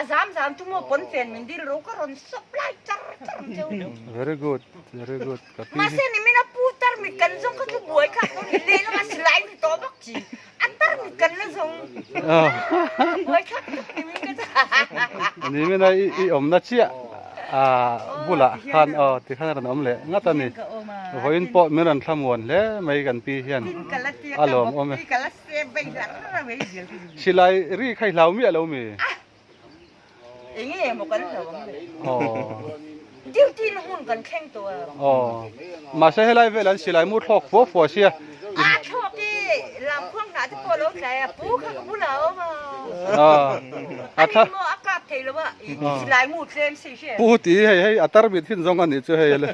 A zam zam chu maw pawnfen min dil ro ka rawn sawp lai char char ang cheu. Very good, very good. Ka pi hi. Mahse nimin a pu tarmit kan zawng kha chu buai thlak dawn ni lehlam a silai ni tawh bawk chi. A tarmit kan la zawng. Buai thlak tak nimin ka chu. Nimin a i awmna chiah a bulah khan aw tikhan a rawn awm leh ngat a ni. Vawiin pawh min rawn thlamuan hle mai kan pi hian a lawmawm e. Silai ri kha i hlau miah lo mi? Enge emaw kan hlau ang le. Duty na hmun kan thleng tawh a. Aw. Mahse helai vel an silai mu thlawk fua fua sia. A thlawk i lamkhuang hnah te pawh a lo tlai a, pu kha ka bulah a awm a. A tha. Ani maw a kap thei lo a, silai mu tlem si hria. Pu ti hei hei a tarmit hin zawng a nih chu hei le.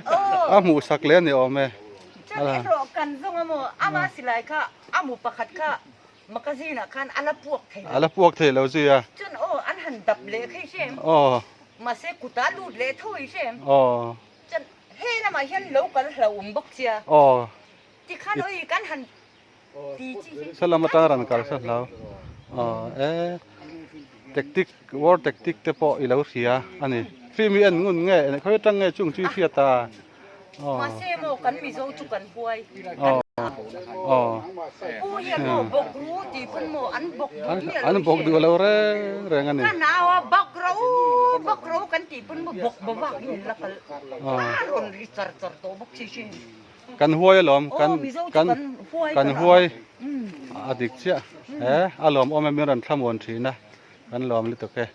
A hmuh sak le a ni awm e. Chuan erawh kan zawng a maw ama silai kha A mu pakhat kha magazine ah khan a la puak thei lo. A la puak thei lo zui a. Chuan aw an han dap leh kha i hre em? Aw. Mahse kutah a lut leh tho i hre em? Aw. Chuan he lamah hian lo kal hlauhawm bawk chia. Aw. Tikhan awi kan han ti chi hi. Saw lam atang ran kal sa hlau. Aw e tactic war tactic te pawh i lo hria a ni. Film hi en ngun nge khawi atang nge chung chu i hriat a. Mahse maw kan Mizo chu kan huai. Pu hian maw bawk ru tih pawn maw an bawk duh miah lo. An bawk duh lo reng reng a ni. Ka nau a bawk ro bawk ro kan tih pawn maw bawk bawk in la kal a rawn ri char char tawh bawk si hrin. Kan huai alawm kan kan kan huai a dik chiah he a lawmawm e min rawn thlamuan thin a kan lawm lutuk e.